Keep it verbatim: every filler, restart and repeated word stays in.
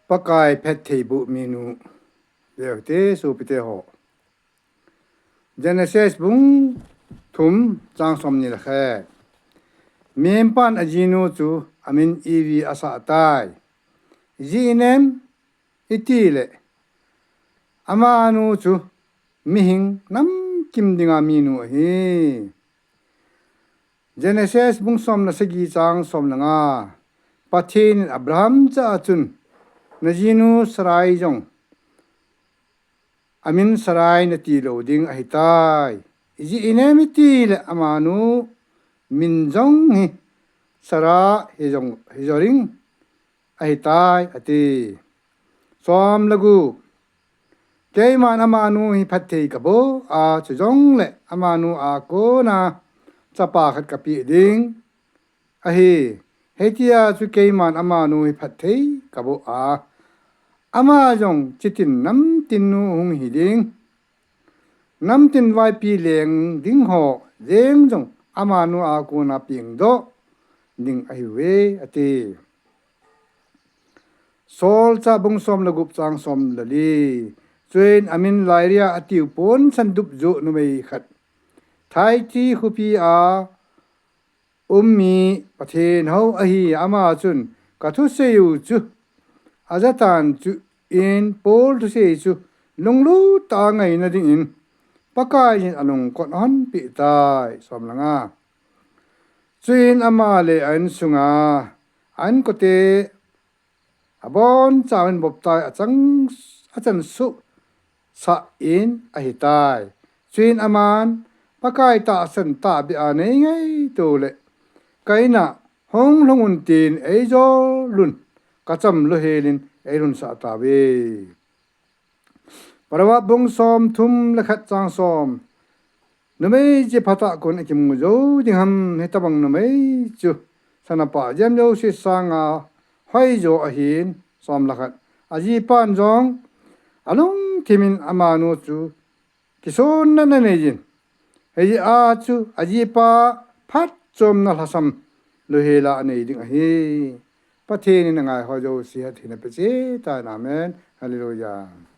Pakai phattheiboh minu. Deu te, sopite ho. Genesis bung thum chang som ni le khat. Mihem pan ajinu chu amin Evi asah tai. Ijeh inem itile amanu chu mihing namkim dinga minu ahi. Genesis bung som le sagi chang som le nga. Pathen in Abraham cha a chun, najinu Sarai jong amin Sarai nati lou ding ahitai. Ijeh inem itile amanu min jong hi Sarah hijong, hijo ding ahitai, ati. Som le gup. Keiman amanu hi phatthei kaboh a, chujongle amanu a kona chapa khat kapeh ding ahi. Hitia chu keiman amanu hi phatthei kaboh a, ama jong chitin namtin nu hung hi ding. Namtin vaipi leng ding ho jeng jong amanu a kona pengdoh ding ahiuve, ati. Solchah bung som le gup chang som le li. Chuin amin Lairia atiu pon sandup joh numei khat, Thaiti khopi a um mi Pathen hou ahi, ama chun kathusei u chu ajatan, chuin Paul thusei chu lunglut tah a ngaina dingin Pakaiyin alungkot ahonpeh tai. Som le nga. Chuin ama le a insunga a inkote abonchauvin boptai, achang, achan suhsah in ahitai. Chuin aman, Pakai tahsan tahbeh a nei ngaito le ka in'a hung lhung un tin eijolun kacham louhelin eilhunsah tauve. Proverb bung somthum le khat chang som. Numei chu phatah a kon akimu jou ding ham, hitobang numei chu sana pah jem jouse sanga hoijo ahin. Som le khat. Ajipan jong alungthim in amanu chu kisonna aneiyin, hijeh a chu ajipa phatchomna lhasam louhela anei ding ahi. Pathen in angaihoi jouse hathei na peh cheh tan. Amen. Hallelujah.